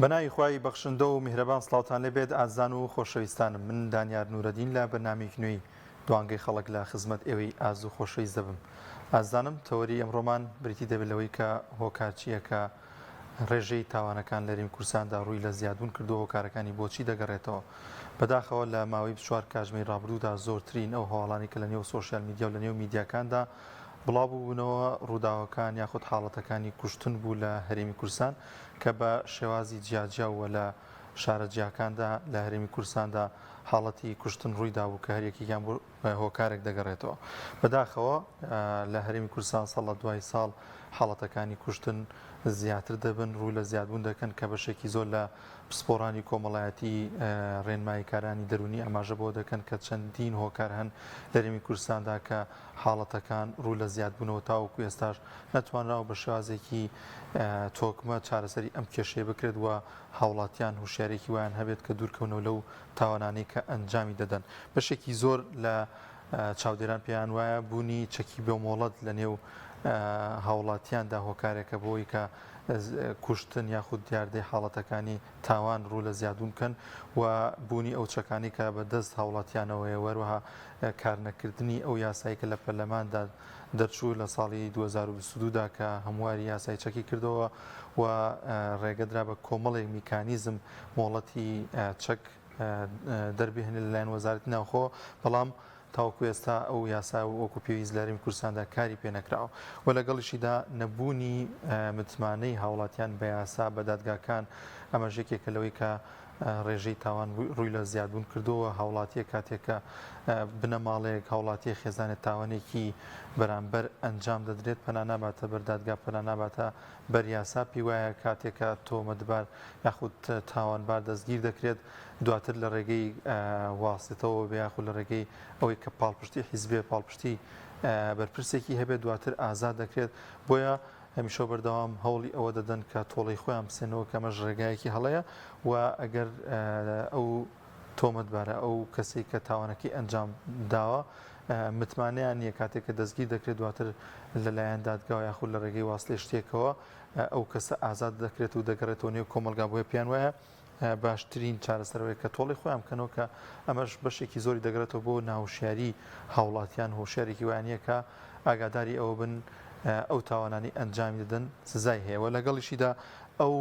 بەناوی خوای بەخشندە و میهرەبان سڵاوتان لێبێت ئازیزان و خۆشەویستانم من دانیار نورەدین لە بەرنامەیەکی نوێی دوانگەی خەڵک لە خزمەت ئێوەی ئازیز و خۆشەویست دەبم ئازیزانم تەوەری ئەمڕۆمان بریتی دەبێت لەوەی کە هۆکار چییە کە ڕێژەی تاوانەکان لە هەرێمی کوردستاندا ڕووی لە زیادبوون کردووە هۆکارەکانی بۆچی دەگەڕێتەوە بەداخەوە لە ماوەی 24 کاژمێری ڕابردوودا زۆرترین ئەو هەواڵانی کە لە نێو سۆشیال میدیا و لە نێو میدیاکاندا بڵاو بووبوونەوە ڕووداوەکان یاخود حاڵەتەکانی کوشتن بوو لە هەرێمی کوردستان کە بە شێوازی جیاجیا و لە شارە جیاکاندا لە هەرێمی کوردستاندا حاڵەتی کوشتن ڕوویدابوو کە هەر یەکێکیان بۆ هۆکارێک دەگەڕێتەوە. بەداخەوە لە هەرێمی کوردستان ساڵ لە دوای ساڵ حاڵەتەکانی کوشتن زیاتر دەبن، ڕوو لە زیادبوون دەکەن کە بەشێکی زۆر لە پسپۆڕانی کۆمەڵایەتی ڕێنماییکارانی دەروونی ئاماژە بەوە دەکەن کە چەندین هۆکار هەن لە هەرێمی کوردستاندا کە حاڵەتەکان ڕوو لە زیادبوونەوە تاوەکو ئێستاش نەتوانراوە بە شێوازێکی تۆکمە چارەسەری ئەم کێشەیە بکرێت و هاوڵاتیان هوشیارێکی وایان هەبێت کە دوورکەونەوە لەو تاوانانەی کە ئەنجامی دەدەن. بەشێکی زۆر لە چاودێران پێیان وایە بوونی چەکی بێ مۆڵەت لە نێو هاوڵاتیاندا هۆکارێکە بۆی کە کوشتن یاخود دیاردەی حاڵەتەکانی تاوان ڕوو لە زیادبوون بکەن و بوونی ئەو چەکانی کە بە دەست هاوڵاتیانەوەیە وەروەها کارنەکردنی ئەو یاسایی کە لە پەرلەماندا دەرچوو لە ساڵی 2022 دا کە هەمواری یاسای چەکی کردەوە و ڕێگەدرا بە کۆمەڵێک میکانیزم مۆڵەتی چەک دەربهێنێت لەلایەن وەزارەتی ناوخۆ، بەڵام تاوەکو ئێستا ئەو یاسا وەکو پێویست لە هەرێمی کوردستاندا کاری پێ نەکراوە و لەگەڵیشیدا نەبوونی متمانەی هاوڵاتیان بە یاسا بە دادگاکان ئەمەش یەکێکە لەوەی کە ڕێژەی تاوان ڕووی لە زیادبوون کردووە هاوڵاتیە کاتێک کە بنەماڵەیەک هاوڵاتیە خێزانێت تاوانێکی بەرامبەر ئەنجام دەدرێت پەنا ناباتە بەر دادگا پەنا ناباتە بەر یاسا پێی وایە کاتێک کە تۆمەتبار یاخود تاوانبار دەستگیر دەکرێت دواتر لە ڕێگەی واسیتەوە بێ یاخود لە ڕێگەی ئەوەی کە پاڵپشتی حیزبێ پاڵپشتی بەرپرسێکی هەبێت دواتر ئازاد دەکرێت بۆیە هەمیشە بەردەوام هەوڵی ئەوە دەدەن کە تۆڵەی خۆیان بسێنەوە کە ئەمەش ڕێگایەکی هەڵەیە و ئەگەر ئەو تۆمەتبارە ئەو کەسەی کە تاوانەکەی ئەنجام داوە متمانەیان نییە کاتێک کە دەستگیر دەکرێت دواتر لەلایەن دادگاوە یاخود لە ڕێگەی واستەی شتێکەوە ئەو کەسە ئازاد دەکرێت و دەگەڕێتەوە نێو کۆمەڵگا بۆیە پێیان وایە باشترین چارەسەرەوەی کە تۆڵی خۆیان بکەنەوە کە ئەمەش بەشێکی زۆری دەگرێتەوە بۆ ناوشیاری هاوڵاتیان هۆشیارێکی وانە کە ئاگاداری ئەوە بن ئەو تاوانانی ئەنجامی دەدەن سزای هەیە و لەگەڵیشیدا ئەو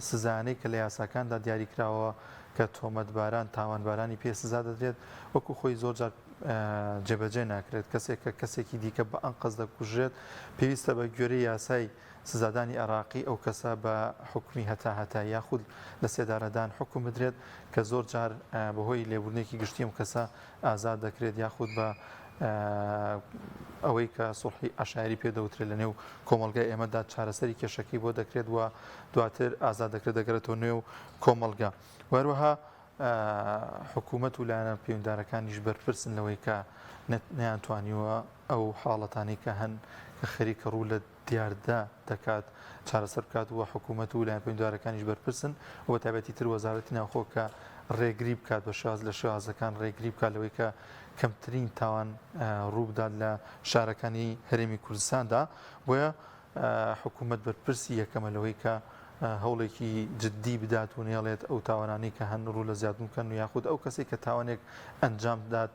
سزانەی کە لە یاساکاندا دیاریکراوە کە تۆمەتباران تاوانبارانی پێ سزا دەدرێت وەکو خۆی زۆر جار جێبەجێ ناکرێت کەسێک کە کەسێکی دیکە بە ئەنقەست دەکوژرێت پێویستە بە گوێرەی یاسای سزادانی عێراقی ئەو کەسە بە حوکمی هەتا هەتایی یاخود لە سێدارەدان حوکم بدرێت کە زۆر جار بەهۆی لێبوردنێکی گشتی ئەم کەسە ئازاد دەکرێت یاخود بە ئەوەی کە سوڵحی عەشایری پێ دەوترێت لە نێو کۆمەڵگای ئێمەدا چارەسەری کێشەکەی بۆ دەکرێت و دواتر ئازاد دەکرێت دەگەرێتەوە نێو کۆمەڵگا و هەروەها حکوومەت و لایەنە پەیوەندارەکانیش بەرپرسن لەوەی کە نەیانتوانیوە ئەو حاڵەتانەی کە هەن کە خەریکە ڕوو لە دیاردە دەکات چارەسەر بکات و حکوومەت و لایەن پەیوەندارەکانیش بەرپرسن و بە تایبەتی تر وەزارەتی ناوخۆ کە ڕێگری بکات بە شێواز لە شێوازەکان ڕێگری بکات لەوەی کە کەمترین تاوان ڕووبدات لە شارەکانی هەرێمی کوردستاندا بۆیە حکوومەت بەرپرسی یەکەمە لەوەی کە هەوڵێکی جددی بدات و نێڵێت ئەو تاوانانەی کە هەن ڕوو لە زیادبوون بکەن و یاخود ئەو کەسێک کە تاوانێک ئەنجام بدات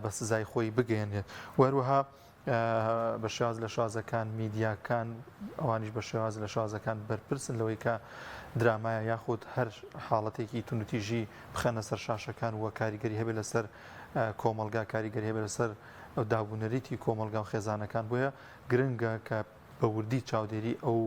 بە سزای خۆی بگەیەنێت و هەروەها بە شێواز لە شێوازەکان میدیاکان ئەوانیش بە شێواز لە شێوازەکان بەرپرسن لەوەی کە درامایە یاخود هەر حاڵەتێکی توندوتیژی بخەنە سەر شاشەکان و کاریگەری هەبێت لەسەر کۆمەڵگا کاریگەری هەبێت لەسەر ئەو دابونەریتی کۆمەڵگا و خێزانەکان بۆیە گرنگە کە بە وردی چاودێری ئەو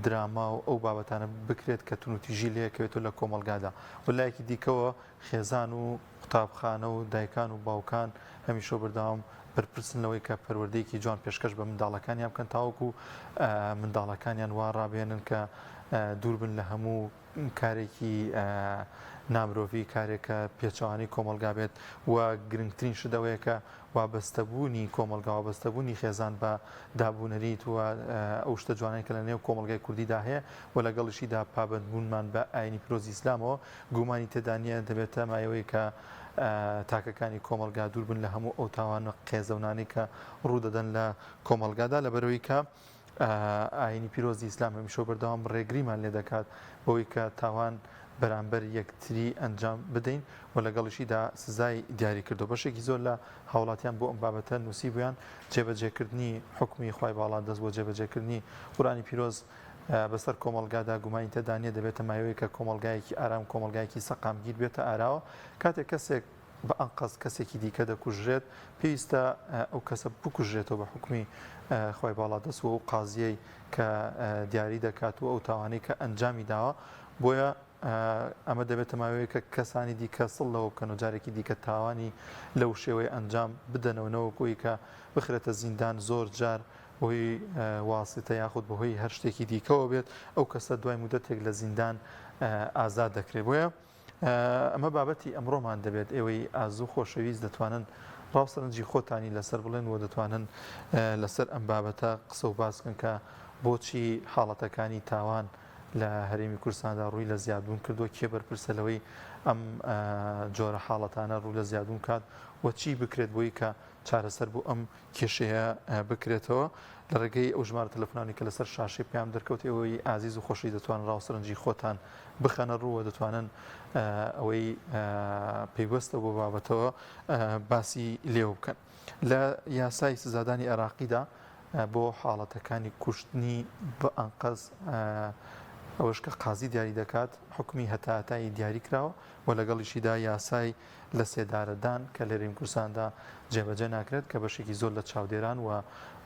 دراما و ئەو بابەتانە بکرێت کە توندوتیژی لێکەوێتەوە لە کۆمەڵگادا و لایەکی دیکەوە خێزان و قوتابخانە و دایکان و باوکان هەمیشە و بەردەوام بەرپرسن لەوەی کە پەروەردەیەکی جوان پێشکەش بە منداڵەکانیان بکەن تاوەکو منداڵەکانیان وا ڕابێنن کە دوور بن لە هەموو کارێکی نامرۆڤی کارێک کە پێچەوانەی کۆمەڵگا بێت و گرنگترین شت ئەوەیە کە وابەستەبوونی کۆمەڵگا وابەستەبوونی خێزان بە دابونەریت و ئەو شتە جوانەی کە لە نێو کۆمەڵگای کوردیدا هەیە و لەگەڵیشیدا پابەندبوونمان بە ئاینی پیرۆزی ئیسلامەوە گومانی تێدا نییە دەبێتە مایەوەی کە تاکەکانی کۆمەڵگا دوور بن لە هەموو ئەو تاوانە قێزەونانەی کە ڕوودەدەن لە کۆمەڵگادا لەبەرئەوەی کە. ئایینی پیرۆزی ئیسلام هەمیشە و بەردەوام ڕێگریمان لێ دەکات بەوەی کە تاوان بەرامبەر یەکتری ئەنجام بدەین و لەگەڵیشیدا سزای دیاری کردووە. بەشێکی زۆر لە هاوڵاتیان بۆ ئەم بابەتە نووسیبوویان، جێبەجێکردنی حوکمی خوای باڵادەست بۆ جێبەجێکردنی قورئانی پیرۆز بەسەر کۆمەڵگادا گومانی تێدا نییە دەبێتە مایەوەی کە کۆمەڵگایەکی ئارام، کۆمەڵگایەکی سەقامگیر بێتە ئاراوە. کاتێک کەسێک بە ئەنقەست کەسێکی دیکە دەکوژرێت، پێویستە ئەو کەسە بکوژرێتەوە بە حوکمی خوای باڵادەست و ئەو قازییەی کە دیاری دەکات و ئەو تاوانەی کە ئەنجامی داوە، بۆیە ئەمە دەبێتە ماوەیەک کە کەسانی دیکە سڵ لەوە بکەن و جارێکی دیکە تاوانی لەو شێوەیە ئەنجام بدەنەوە نەوەک ئەوی کە بخرێتە زیندان زۆر جار بەهۆی واسیتە یاخود بەهۆی هەر شتێکی دیکەوە بێت ئەو کەسە دوای مودەتێک لە زیندان ئازاد دەکرێت بۆیە ئەمە بابەتی ئەمڕۆمان دەبێت ئێوەی ئازو خۆشەویست دەتوانن ڕاو سەرنجی خۆتانی لەسەر بڵێن و دەتوانن لەسەر ئەم بابەتە قسە و باس بکەن کە بۆچی حاڵەتەکانی تاوان لە هەرێمی کوردستاندا ڕووی لە زیادبوون کردووە، کێ بەرپرسە لەوەی ئەم جۆرە حاڵەتانە ڕوو لە زیادبوون بکات و چی بکرێت بۆی کە چارەسەر بۆ ئەم کێشەیە بکرێتەوە لە ڕێگەی ئەو ژمارە تەلەفۆنانی کە لەسەر شاشەی پەیام دەرکەوت ئێوەی ئازیز و خۆشی دەتوانن ڕاو سەرنجی خۆتان بخەنە ڕوو و دەتوانن ئەوەی پەیوەستە بۆ بابەتەوە باسی لێوە بکەن. لە یاسای سزادانی عێراقیدا بۆ حاڵەتەکانی کوشتنی بە ئەنقەست ئەوەش کە قازی دیاری دەکات حوکمی هەتاهەتایی دیاری کراوە و لەگەڵیشیدا یاسای لەسێدارەدان کە لە هەرێمی کوردستاندا جێبەجێ ناکرێت کە بەشێکی زۆر لە چاودێران و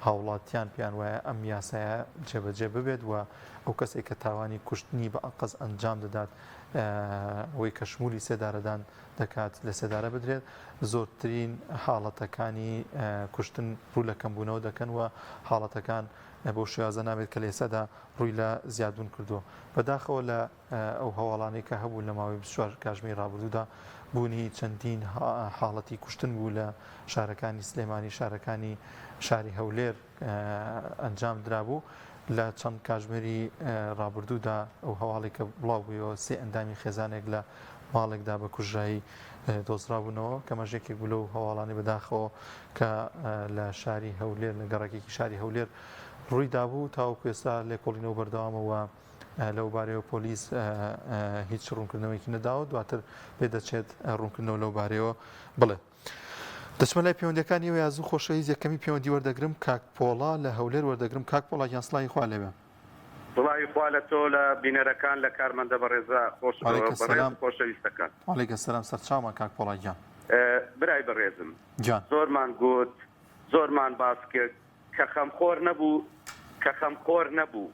هاوڵاتیان پێیان وایە ئەم یاسایە جێبەجێ ببێت و ئەو کەسێک کە تاوانی کوشتنی بە ئەنقەست ئەنجام دەدات ئەوەی کە شمولی سێدارەدان دەکات لە سێدارە بدرێت، زۆرترین حاڵەتەکانی کوشتن ڕوو لە کەمبوونەوە دەکەن و حاڵەتەکان بەو شێوازە نابێت کە لە ئێستادا ڕووی لە زیادبوون کردووە. بەداخەوە لە ئەو هەواڵانەی کە هەبوو لە ماوەی 24 کاژمێری ڕابردوودا بوونی چەندین حاڵەتی کوشتن بوو لە شارەکانی سلێمانی، شارەکانی شاری هەولێر، ئەنجام درابوو، لە چەند کاژمێری ڕابردوودا ئەو هەواڵی کە بڵاو بوویەوە سێ ئەندامی خێزانێک لە ماڵێکدا بە کوژرایی دۆزرابوونەوە کەمەش یەکێک بوو لەو هەواڵانی بەداخەوە کە لە شاری هەولێر لە گەڕەکێکی شاری هەولێر ڕووی دابوو تاوەکو ئێستا لێکۆڵینەوە بەردەوامەوە لەو بارەیەوە پۆلیس هیچ ڕوونکردنەوەیەکی نەداوە دواتر پێدەچێت ڕوونکردنەوە لەو بارەیەوە بڵێت. دەچمە لای پەیوەندیەکانی ئێوەی ئازو خۆشەویست یەکەمی پەیوەندی وەردەگرم کاک پۆڵا لە هەولێر وەردەگرم کاک پۆڵا گیان سڵاوی خوا لێبێ. سڵاوی خوا لە تۆ لە بینەرەکان لە کارمەندە بەڕێزە خۆش وعلیک بەڕێز السلام خۆشەویستەکان. وعلیک السلام سەرچاومان کاک پۆڵا گیان. برای بەڕێزم گیان. زۆرمان گوت زۆرمان باس کرد کە خەمخۆر نەبوو کە خەمخۆر نەبوو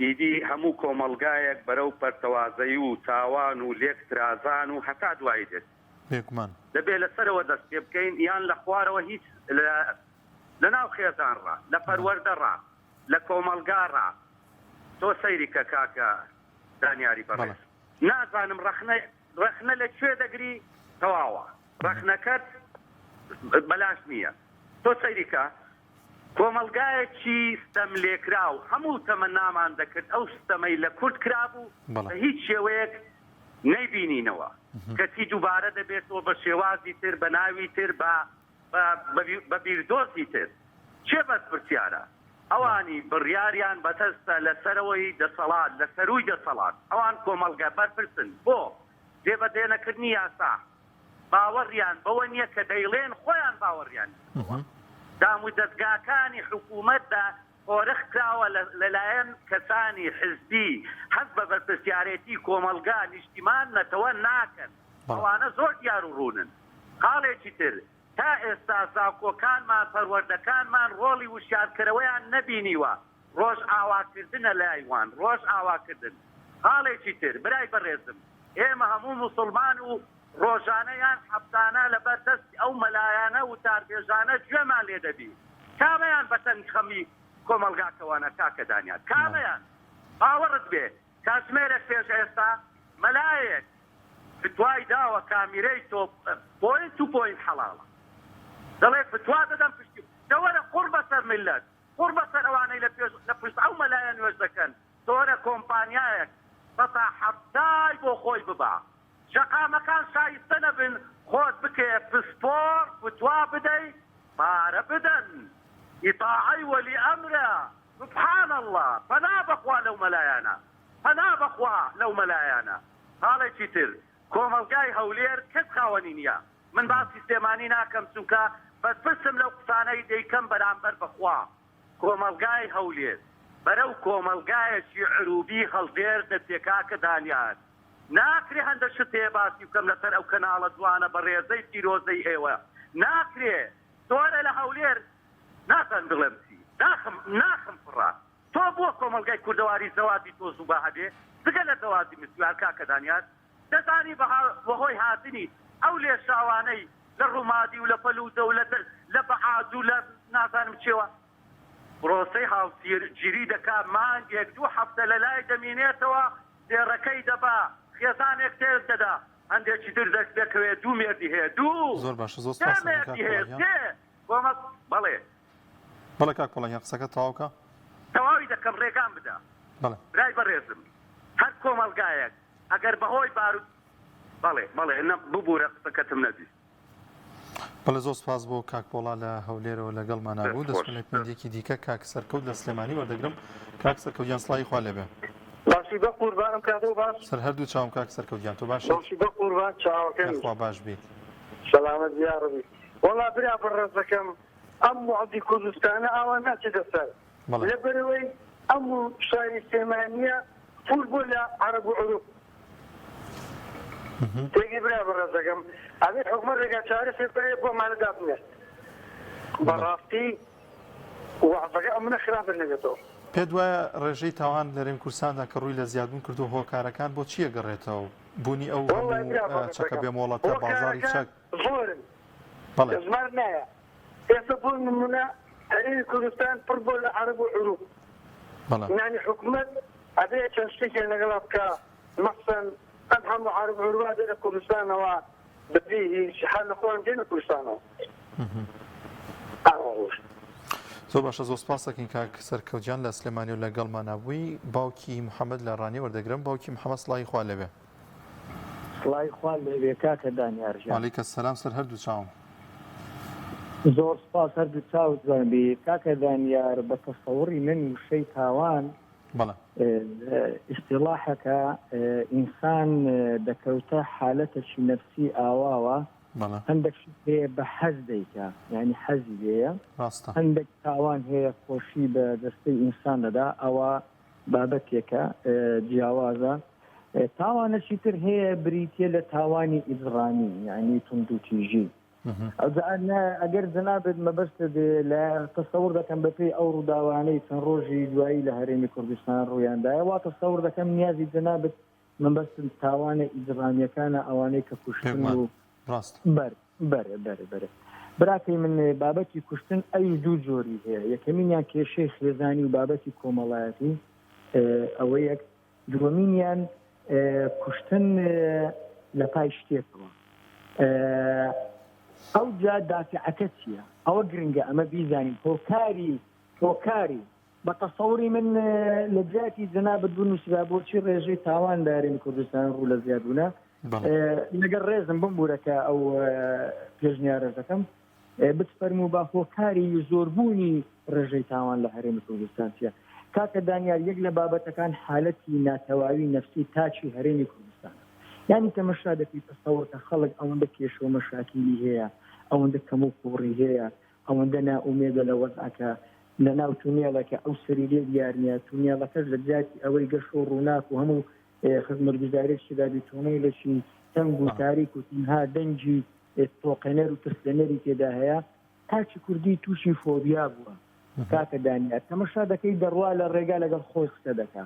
ئیدی هەموو کۆمەڵگایەک بەرەو پەرتەوازەیی و تاوان و لێک ترازان و هەتا دوایی دێت. بێگومان. دەبێ لە سەرەوە دەست پێ بکەین یان لە خوارەوە هیچ لە لە ناو خێزان ڕا لە پەروەردە ڕا لە کۆمەڵگا ڕا تۆ سەیری کە کاکە دانیاری بەڕێز نازانم ڕەخنە ڕەخنە لە کوێ دەگری تەواوە ڕەخنەکەت بەلاش نییە تۆ سەیری کە کۆمەڵگایەکی ستەملێکراو هەموو تەمەنامان دەکرد ئەو ستەمەی لە کورد کرابوو بە هیچ شێوەیەک نەیبینینەوە کەچی دووبارە دەبێتەوە بە شێوازی تر بە ناوی تر بە بە بیردۆزی تر کێ بەرپرسیارە ئەوانی بڕیاریان بەدەستە لە سەرەوەی دەسەڵات لە سەرووی دەسەڵات ئەوان کۆمەڵگە بەرپرسن بۆ جێبەجێنەکردنی یاسا باوەڕیان بەوە نیە کە دەیڵێن خۆیان باوەڕیان نیە بەوە. دامودەزگاکانی حکومەتدا قۆرخ کراوە لەلایەن کەسانی حزبی هەست بە بەرپرسیارێتی کۆمەڵگا، نیشتیمان، نەتەوە ناکەن. ئەوانە زۆر دیار و ڕوونن. خاڵێکی تر تا ئێستا زانکۆکانمان، پەروەردەکانمان ڕۆڵی وشیارکەرەوەیان نەبینیوە. ڕۆژئاواکردنە لای وان ڕۆژئاواکردن. خاڵێکی تر برای بەڕێزم ئێمە هەموو موسڵمان و ڕۆژانە یان هەفتانە لەبەر دەستی ئەو مەلایانە وتاربێژانە گوێمان لێ دەبی کامەیان بەتەنگ خەمی کۆمەڵگاکەوەنە کاکە دانیال کامەیان باوەڕت بێ کاتژمێرێک پێش ئێستا مەلایەک فتوای داوە کامیرەی تۆ point to point حەڵاڵە دەڵێ فتوا دەدەم پشتی دەوەرە قوڕ بەسەر میللەت قوڕ بەسەر ئەوانەی لە پێش لە پشت ئەو مەلایە نوێژ دەکەن تۆرە کۆمپانیایەک سەتا حەفتای بۆ خۆی ببا شەقامەکان شایستە نەبن خۆت بکەیە پسپۆڕ فتوا بدەی پارە بدەن ئیتاعەی وەلی ئەمرە. سبحان اللە پەنا بەخوا لەو مەلایانە پەنا بەخوا لەو مەلایانە خاڵێکی تر کۆمەڵگای هەولێر کەس خاوەنی نیە من باسی سلێمانی ناکەم چونکە بەرپرسم لەو قسانەی دەیکەم بەرامبەر بەخوا کۆمەڵگای هەولێر بەرەو کۆمەڵگایەکی عروبی هەڵدێر دەچێ کاکە دانیار ناکرێ هەندە شت هەیە باسی بکەم لەسەر ئەو کەناڵە جوانە بەڕێزەی پیرۆزەی ئێوە ناکرێ تۆرە لە هەولێر نازانم بڵێم چی داخم ناخم پڕە تۆ بۆ کۆمەڵگای کوردەواری زەواجی تۆ زوو با هەبێ جگە لە زەواجی مسیار کاکە دانیار دەزانی بە بەهۆی هاتنی ئەو لێشاوانەی لە ڕومادی و لە فەلوجە و لە لە بەعاج و لە نازانم چێوە پرۆسەی هاوسیرگیری دەکا مانگێک دوو هەفتە لەلای دەمینێتەوە زێڕەکەی دەبا خێزانێک تێک دەدا هەندێکی تر دەست دەکەوێت دوو مێردی هەیە دوو زۆر باشە زۆر سێ سپاس دەکەم کاک مێردی هەیە پۆڵا گیان. سێ کۆمە بەڵێ. بەڵێ کاک پۆڵا گیان قسەکەت تەواو کە. تەواوی دەکەم ڕێگام بدە. بەڵێ. برای بەڕێزم هەر کۆمەڵگایەک ئەگەر بەهۆی بارو بەڵێ بەڵێ نە ببورە قسەکەتم نەبیست. بەڵێ زۆر سپاس بۆ کاک پۆڵا لە هەولێرەوە لەگەڵمانا دەست بوو. خۆش. دەستمە لە پەیوەندییەکی دیکە کاک سەرکەوت لە سلێمانی وەردەگرم. کاک سەرکەوت گیان سڵاوی خوا لێبێ. باشی بەقوربان ئەم کاتەو باش. سەر هەردوو چاوم کاک سەرکەوت گیان تۆ باشیت؟ باشی بەقوربان چاوەکەمی. یاخوا باش بیت. سەلامەت بی یاڕەبی. وەڵا برا بەڕێزەکەم ئەم وەعدی کوردستانە ئاوا ناچێتە سەر بەڵێ. لەبەرئەوەی ئەم شاری سلێمانیە فول بوە لە عەرەب و عروب تێگەی برا بەڕێزەکەم ئەبێ حکومەت ڕێگا چارەسێ بەرێ بۆ ئەمانە دابنێت بەڕاستی وەعزەکە ئەمنە خراپە نەبێتەوە. پێت وایە ڕێژەی تاوان لە هەرێمی کوردستاندا کە ڕووی لە زیادبوون کردووە هۆکارەکان بۆ چی ئەگەڕێتەوە؟ بوونی ئەو وەڵای هەموو برا چەکە بەڕێزەکەم بێ مۆڵەتە، بازاڕی هۆکارەکان چەک؟ زۆرن بەڵێ. دەژمار نایە ئێستا بۆ نمونە هەرێمی کوردستان پڕ بووە لە عەرەب و عروب بەڵێ. یانی حکومەت ئەبێ چەند شتێکیان لەگەڵا بکا مەسەن ئەم هەموو عەرەب و عروبە دێنە کوردستانەوە بەبێ هیچ هەر لە خۆیان دێنە کوردستانەوە ئاوا. زۆر باشە زۆر سپاس دەکەین کاک سەرکەوت گیان لە سلێمانی و لەگەڵمانا بووی باوکی محەممەد لە ڕانیە وەردەگرم باوکی محەممەد سڵاوی خوا لێبێ. سڵاوی خوا لێبێ کاکە دانیار گیان. وعلیک السلام سەر هەردوو چاوم. زۆر سپاس هەردوو چاوت جوان بی. کاکە دانیار بە تەسەوڕی من وشەی تاوان بەڵێ. ئیستیڵاحەکە ئینسان دەکەوتە حالەتەکی نەفسی ئاواوە بەڵێ. هەندەک شت هەیە بە حەز دەیکا یانی حەزی لێیە ڕاستە. هەندەک تاوان هەیە خۆشی بە جەستەی ئینسان دەدا ئەوە بابەتێکە جیاوازە تاوانەکی تر هەیە بریتە لە تاوانی ئیجرامی یعنی توندوتیژی ئەگەر جەنابت مەبەستت لە تەسەور دەکەم بەپێی ئەو ڕووداوانەی چەند ڕۆژی دوایی لە هەرێمی کوردستان ڕوویاندایە وا تەسەور دەکەم نیازی جەنابت مەبەستم تاوانە ئیجرامیەکانە ئەوانەی کە کوشتن و ڕاست بەر بەرێ بەرێ بەرێ براکەی من بابەتی کوشتن ئەویش دوو جۆری هەیە یەکەمینیان کێشەی خێزانی و بابەتی کۆمەڵایەتی ئەوە یەک دووەمینیان کوشتن لە پای شتێکەوە ئەو جا دافعەکە چییە ئەوە گرنگە ئەمە بیزانین هۆکاری هۆکاری بە تەسەوری من لە جیاتی جەنابت بنووسرا بۆچی ڕێژەی تاوان لە هەرێمی کوردستان ڕوو لە زیادبوونە لەگەڵ ڕێزم بمبوورە کە ئەو پێشنیارەش دەکەم بتفەرموو با هۆکاری زۆربوونی ڕێژەی تاوان لە هەرێمی کوردستان چییە کاکە دانیار یەک لە بابەتەکان حالەتی ناتەواوی نەفسی تاکی هەرێمی کوردستانە یانی تەمەشا دەکەی تەسەوڕ کە خەڵک ئەوەندە کێشە و مەشاکیلی هەیە ئەوەندە کەم و کووڕی هەیە ئەوەندە نائومێدە لە وەزعەکە، لە ناو تونێڵێکە ئەو سەری لێ دیار نیە، تونێڵەکەش لە جیاتی ئەوەی گەش و ڕووناک و هەموو خزمەتگوزاریەکی تێدا بی تونێلێکی تەنگ و تاریک و تەنها دەنگی تۆقێنەر و ترسێنەری تێدا هەیە، تاکی کوردی تووشی فۆبیا بووە کاکە دانیار، تەمەشا دەکەی دەڕوا لە ڕێگا لەگەڵ خۆی قسە دەکا،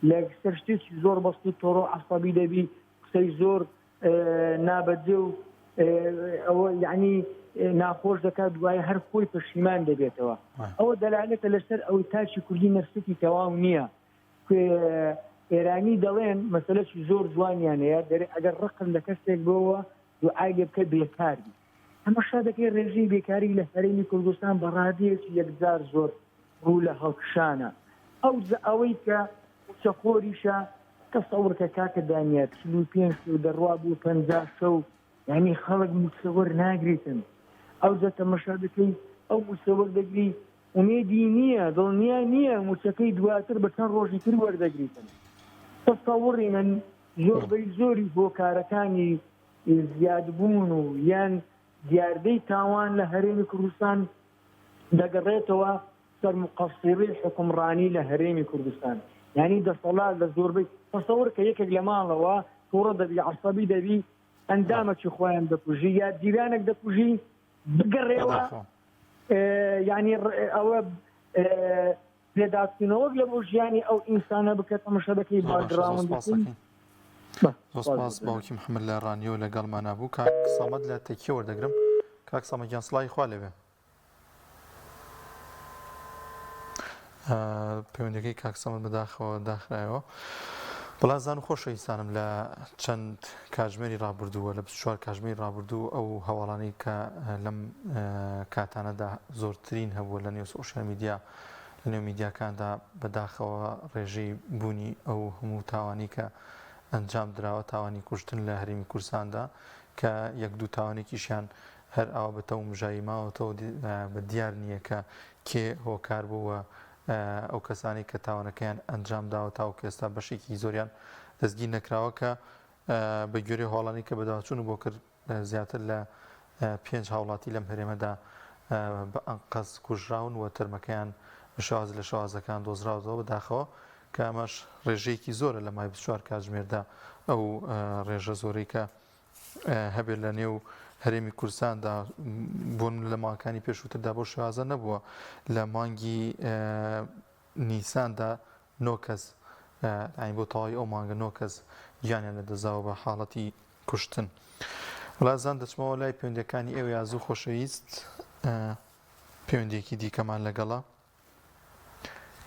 لە سەر شتێکی زۆر بەسیت تۆڕە و عەسەبی دەبی، قسەی زۆر نابەجێ و ئەوە یعنی ناخۆش دەکات دوای هەر خۆی پەشیمان دەبێتەوە ئەوە دەلالەتە لەسەر ئەوەی تاکی کوردی نەفسەتی تەواو نییە ئێرانی دەڵێن مەسەلەکی زۆر جوانیان هەیە دەرێ ئەگەر ڕقت لە کەسێک بۆوە دوعای لێ بکە بێکار بی تەمەشا دەکەی ڕێژەی بێکاری لە هەرێمی کوردستان بە ڕادەیەکی یەکجار زۆر ڕوو لە هەڵکشانە ئەو ئەوەی کە موچەخۆریشە تەسەورکە کاکە دانیار 45 شەو دەڕوا بۆ 50 شەو یعنی خەڵک موچە وەرناگریتن ئەوجا تەمەشا دەکەی ئەو موچە وەردەگری. ئومێدی نییە، دڵنیا نییە مووچەکەی دواتر بە چەند ڕۆژی تر وەردەگریتن. تەسەوڕی من زۆربەی زۆری هۆکارەکانی زیادبوون و یان دیاردەی تاوان لە هەرێمی کوردستان دەگەڕێتەوە سەر موقەسیڕی حوکمڕانی لە هەرێمی کوردستان. یانی دەسەڵات لە زۆربەی تەسەور کە یەکێک لە ماڵەوە توڕە دەبی، عەسەبی دەبی، ئەندامەکی خۆیان دەکوژی یا جیرانێک دەکوژی، بگەڕێوە یانی ئەوە پێداچوونەوەک لە بۆ ژیانی ئەو ئینسانە بکە تەمەشا دەکەی باکگراوند زۆر سپاس باوکی محەممەد لە ڕانیۆ لەگەڵمانە بوو کاک سەمەد لە تەکیە وەردەگرم کاک سەمەد گیان سڵاوی خوا لێبێ پەیوەندەکەی کاک سەمەد بەداخەوە داخرایەوە. بەڵازان و خۆشەویستانم لە چەند کاتژمێری ڕابردووە لە 24 کاتژمێری ڕابردوو ئەو هەواڵانەی کە لەم کاتانەدا زۆرترین هەبووە لە نێو سۆشیال میدیا لە نێو میدیاکاندا بەداخەوە ڕێژەی بوونی ئەو هەموو تاوانی کە ئەنجام دراوە تاوانی کوشتن لە هەرێمی کوردستاندا کە یەک دوو تاوانێکیشیان هەر ئاوا بە تەومژایی ماوەتەوە بە دیار نییە کە کێ هۆکار بوو و ئەو کەسانەی کە تاوانەکەیان ئەنجام داوە تاوەکو ئێستا بەشێکی زۆریان دەستگیر نەکراوە کە بە گوێرەی هەواڵانی کە بەداچوون بۆ کرد زیاتر لە پێنج هاوڵاتی لەم هەرێمەدا بە ئەنقەست کوژراون و تەرمەکەیان بە شێواز لە شێوازەکان دۆزراوەتەوە بەداخەوە کە ئەمەش ڕێژەیەکی زۆرە لە مای 24 کاتژمێردا ئەو ڕێژە زۆرەی کە هەبێت لە نێو هەرێمی کوردستاندا بۆن لە مانگەکانی پێشووتردا بۆ شێوازە نەبووە لە مانگی نیساندا نۆ کەس ئاین بۆ تەواوی ئەو مانگە نۆ کەس گیانیان لەدەستداوە بە حاڵەتی کوشتن. وڵازان دەچمەوە لای پەیوەندیەکانی ئێوە یازو خۆشەویست پەیوەندیەکی دیکەمان لەگەڵە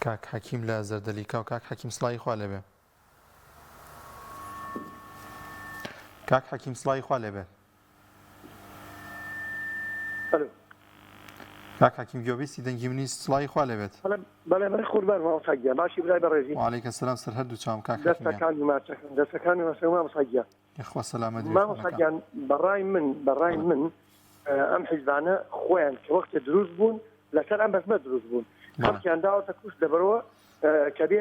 کاک حەکیم لە زەردەلیکاو کاک حەکیم سڵاوی خوا لێبێ. کاک حەکیم سڵاوی خوا لێبێت. کاک حەکیم گوێبیستی دەنگی منی سڵاوی خوا لێبێت. بەڵێ بەڵێ قوربان مامۆستا گیان باشی برای بەڕێزی. وعلیکم سلام سەر هەردوو چاوم کاک حەکیم گیان. دەستەکانی ماچەکەم دەستەکانی ماچەکەم مامۆستا گیان. یەخوا سەلامەت بێت مامۆستا گیان بەڕای من بەڕای من ئەم حیزبانە خۆیان کە وەختێ دروست بوون لەسەر ئەم بەزمە دروست بوون خەڵکیان داوەتە کوشت لەبەرەوە کە بێ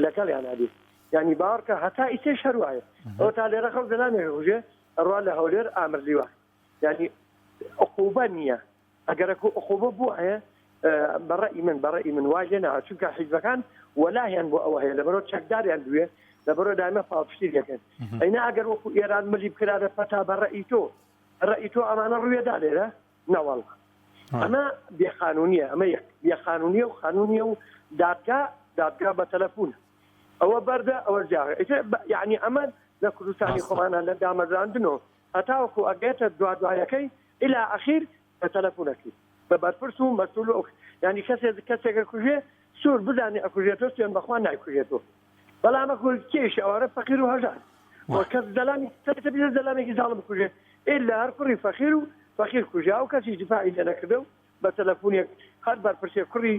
لەگەڵیان ئەبێ یعنی باوەڕکە هەتا ئیسێش هەر وایە ئەوە تا لێرە خەڵک دەلامێک ڕژێ ئەڕوا لە هەولێر ئامر لیوا یعنی عقوبە نییە ئەگەرەکو عقوبە بووایە بەڕئی من بەڕئی من وای لێ ناوە چونکە حیزبەکان وەلاهیان بۆ ئەوە هەیە لەبەرەوە چەکداریان بوێ لەبەرەوە دایمە پاڵپشتی دەکەن ئەینا ئەگەر وەکو ئێران ملی بکرابێ پەتا بەڕئی تۆ ڕئی تۆ ئەمانە ڕوێدا لێرە نەوەڵا ئەمە بێخانونیە ئەمە یەک بێخانونیە و خانونیە و دادگا دادگا بە تەلەفون ئەوە بەردە ئەوە جاغ یعنی ئەمە لە کوردستانی خۆمانە لە دامەزراندنەوە هەتاوەکو ئەگەێتە دوادوایەکەی ئیلا ئەخیر بە تەلەفونەکەی بە بەرپرس و مەسول و ینی کەسێک کەسێکە کوژێ سوور بزانێ ئەکوژێتەوە سوێن بەخوا نایکوژێتەوە بەڵام ئەکو کێش ئەوانە فەقیر و هەژار و کەس زەلامی تەبیە زەلامێکی زاڵم بکوژێ ئیلا هەر کوڕی فەقیر و فەقیر کوژا و کەسی دفاعی لێ نەکردە و بە تەلەفونێک هەر بەرپرسێک کوڕی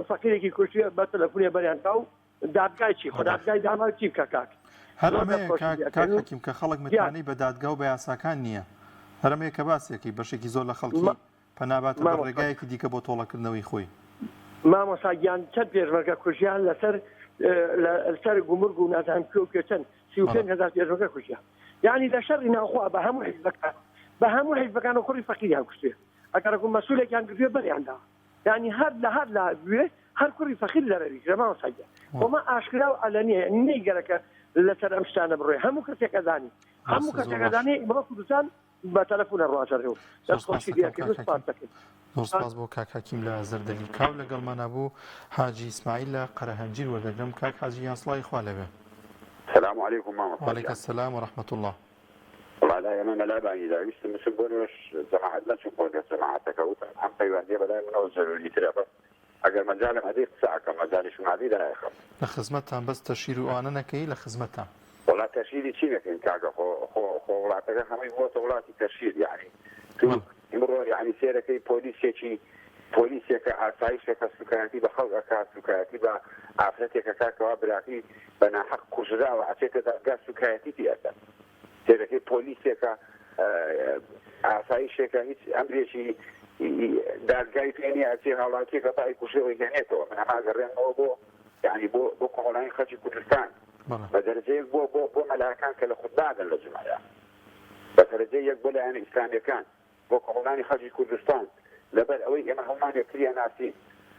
فەقیرێکی کوشتویە بە تەلەفونێ بەریان تا و دادگای چی خۆ دادگای داما چی بکە کاک هەر ئەمەیە کاک کاک حەکیم کە خەڵک متمانەی بە دادگا و بە یاساکان نییە هەر ئەمەیە کە باسێکی بەشێکی زۆر لە خەڵکی پەنا باتە بەر ڕێگایەکی دیکە بۆ تۆڵەکردنەوەی خۆی. مامۆستا گیان چەند پێشمەرگە کوژیان لەسەر لەسەر گومرگ و نازانم کوێ و کوێ چەند 35000 پێشمەرگە کوژیان یعنی لە شەڕی ناوخۆ بە هەموو حیزبەکان بە هەموو حیزبەکان و کوڕی فەقیریان کوشتوێ ئەگەر مەسولێکیان گرتوێ بەریان داوە یعنی هەر لە هەر لا بوێ هەر کوڕی فەقیر زەرەری کرد مامۆستا گیان خۆ مە ئاشکرا و عەلەنیە یعنی نەیگەرەکە لەسەر ئەم شتانە بڕۆێ هەموو کەسێک ئەزانی هەموو کەسێک ئەزانی بڕۆ کوردستان بە تەلەفونە ڕواتە ڕێو دەست خۆشی لێ کرد و سپاس دەکەین. زۆر سپاس بۆ کاک حەکیم لە زەردەلی کاو لەگەڵمانا بوو حاجی ئیسماعیل لە قەرەهەنجیر وەردەگرم کاک حاجی گیان سڵاوی خوا لێبێ. سلام علیکم مامۆستا وعلیک گیان. السلام و رحمة اللە. وەڵا لای ئێمە مەلا بانگی دا ویستم بچم بۆ نوێژ جەماعەت نەچووم بۆ نوێژ جەماعەتەکە وتم ئەم پەیوەندیە بەلای منەوە زەروری ترە بەس ئەگەر مەجالم هەبی قسە ئەکەم مەجالیشم نابی دایەخەم. لە خزمەتتان بەس تەشیر و ئەوانە نەکەی لە خزمەتتان. وەڵا تەشیری چی نەکەین کاکە خۆ خۆ خۆ وڵاتەکە هەمووی بووەتە وڵاتی تەشیر یەعنی تو ئیمڕۆ یەعنی سێرەکەی پۆلیسێکی پۆلیسێکە ئاسایشێکە سوکایەتی بە خەڵک ئەکا سوکایەتی بە ئافرەتێک ئەکا کەوا براکەی بە ناحەق کوژراوە ئەچێتە دادگا سوکایەتی پێ ئەکەن سێرەکەی پۆلیسێکە ئاسایشێکە هیچ ئەمرێکی. دادگای پێ نیە ئەچێ هاوڵاتیەکە پای کوشێ و هێنێتەوە من ئەمە ئەگەڕێنمەوە بۆ یعنی بۆ بۆ کۆمەڵانی خەڵکی کوردستان بە دەرەجەیەک بۆ بۆ بۆ مەلاکان کە لە خودبادن لە جومعەیە بە دەرەجەی یەک بۆ لایەنە ئیسلامیەکان بۆ کۆمەڵانی خەڵکی کوردستان لەبەر ئەوەی ئێمە هەموومان یەکتری ئەناسین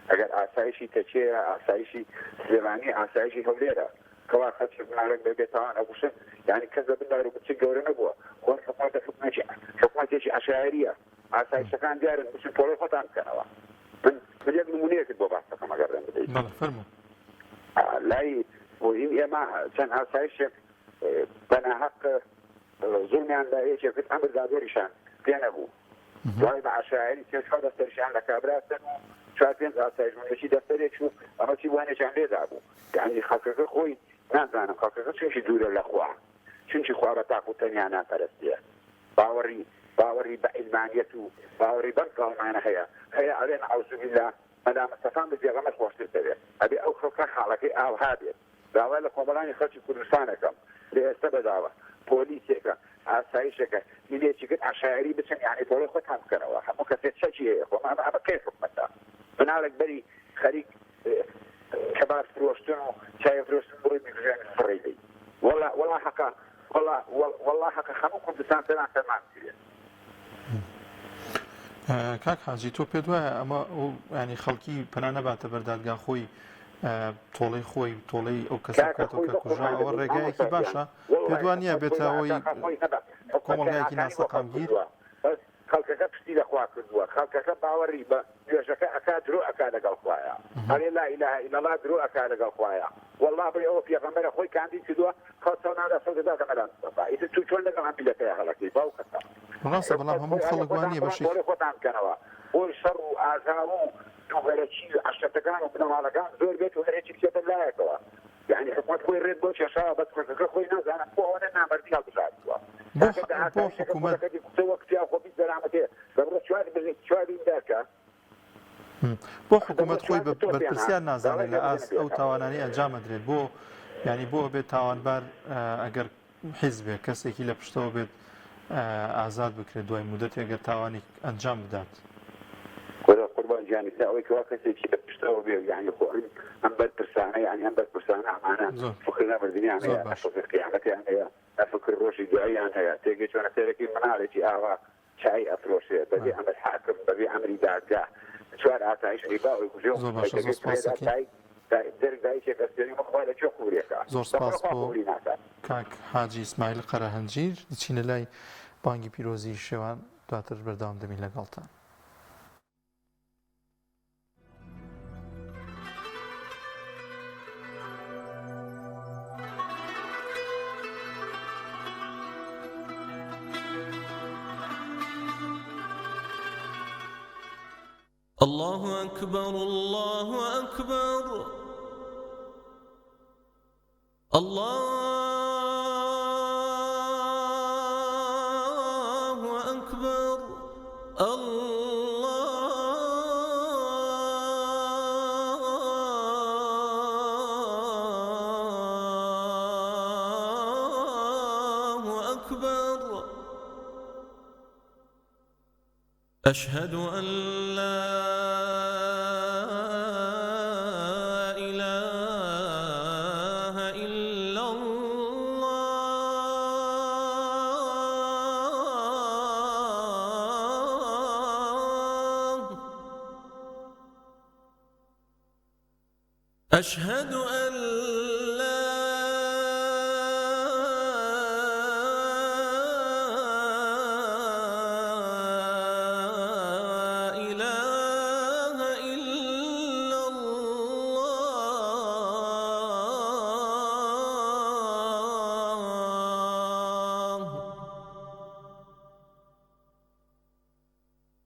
ئەگەر ئاسایشی تەکیەیە ئاسایشی سلێمانی ئاسایشی هەولێرە کەوا خەڵکی مناڵێک بە بێ تاوان ئەکوشن یانی کەس لە بن دار و بچک گەورە نەبووە خۆ حکومەتە حکومەتی حکومەتێکی عەشایەریە ئاسایشەکان دیارن بچن تۆڵەی خۆتان بکەنەوە من من یەک نمونەیەکت بۆ باس دەکەم ئەگەر ڕێم بدەیت بەڵێ فەرموو. لای بۆ هین ئێمە چەند ئاسایشێک بە ناهەق زوڵمیان لە یەکێک کرد ئەمر دادوەریشان پێ نەبوو دوای بە عەشایەری سێ چوار دەفتەریشیان لە کابرا سەن و چوار پێنج ئاسایش بوون یەکی دەفتەرێک و ئەمە چی بوو هەنێکیان لێ دابوو یانی خەڵکەکە خۆی نازانم خەڵکەکە چونکی دوورە لە خوا چونکی خوا بە تاق و تەنیا ناپەرستێ باوەڕی باوەڕی بە عیلمانیەت و باوەڕی بەم زاڵمانە هەیە هەیە ئەڵێن عەوزوبیلا مەلا مستەفام لە پێغەمبەر خۆشتر دەوێت ئەبێ ئەو خەڵکە حاڵەکەی ئاوها بێت داوا لە کۆمەڵانی خەڵکی کوردستان ئەکەم لە ئێستە بەداوە پۆلیسێکە ئاسایشێکە هینێکی کرد عەشایەری بچن یانی تۆڵەی خۆتان بکەنەوە هەموو کەسێ چەکی هەیە خۆ ئەمە ئەمە کەی حکومەتە مناڵێک بەری خەریک کەباب فرۆشتن و چای فرۆشتن بڕۆی بیکوژێنی فڕێی دەی وەڵا وەڵا حەقە وەڵا وەڵا حەقە هەموو کوردستان سەران سەرمان بگرێت. کاک حاجی تۆ پێت وایە ئەمە ینی خەڵکی پەنا نەباتە بەر دادگا خۆی تۆڵەی خۆی تۆڵەی ئەو کەسە بکاتەوە کە کوژرا ئەوە ڕێگایەکی باشە پێت وا نییە بێتە ئەوەی کۆمەڵگایەکی ناسەقامگیر؟ خەڵکەکە پشتی لە خوا کردووە خەڵکەکە باوەڕی بە نوێژەکە ئەکا درۆ ئەکا لەگەڵ خوایە ئەڵێ لا الە الا اللە درۆ ئەکا لەگەڵ خوایە وەڵا بڵێ ئەوە پێغەمبەرە خۆی کاندید کردووە خەڵک چاو نادا سەو دەداتە مەلا مستەفا ئیتر تو چۆن لەگەڵ ئەم میللەتەیا هەڵەکەی باوکەکە ڕاستە بەڵام هەموو خەڵک وا نییە بەشێک تۆڵەی خۆتان بکەنەوە بۆی شەڕ و ئاژاوە و دووبەرەکی و عەشرەتەکان و بنەماڵەکان زۆر بێت و هەر یەکی بچێتە لایەکەوە یانی حکومەت خۆی ڕێک بۆ کێشاوە بەس خەڵکەکە خۆی نازانم بۆ ئەوەنە نامەردی هەڵبژاردووە بۆ کاکە بۆ ئاسایشەکە حکومەت کوڕەکەتی کوتە وەک پیاو خۆ 20 دەرامەتێ دەبڕۆ چوار بزن چوار بیندارکە بۆ دەبڕۆ حکومەت خۆی چوار بە بتۆپێنە بەرپرسیار نازانێت داوای لە لێ ئاست بزنە ئەو پێکەوە. تاوانانەی ئەنجام ئەدرێت بۆ یانی بۆ ئەبێت تاوانبار ئەگەر حیزبێک کەسێکی لە پشتەوە بێت ئازاد بکرێت دوای مودەتێک گەر تاوانێک ئەنجام بدات. کورە قوربان گیان ئیستا ئەوەی کەوا کەسێکی لە پشتەوە بێ یانی خۆ ئەم ئەم بەرپرسانە یانی ئەم بەرپرسانە ئەمانە زۆر فکر نەمردنیان زۆر هەیە نە باش. فکر قیامەتیان هەیە نە فکر ڕۆژی دواییان هەیە تێگەی چۆنە سەیرەکەی مناڵێکی ئاوا چای ئەفرۆشێ بەبێ ئەمر حاکم بەبێ ئەمری دادگا چوار ئاسایش ئەیبا ئەیکوژێ و زۆر باشە زۆر مەیتەکەی سپاس فرێدا دەکەین. چای دەرک دایکێک ئەستێنێ بخوا لە کوێ قبولی ئەکا زۆر بەخوا سپاس خوا بۆ قبولی ناکات. کاک حاجی ئیسماعیل قەرەهەنجیر دەچینە لای بانگی پیرۆزی شێوان دواتر بەردەوام دەبین لەگەڵتان. اللە اکبر اللە اکبر اللە اکبر اللە اکبر اشهد ان لا اله الا اللە. اشهد ان لا اله الا الله.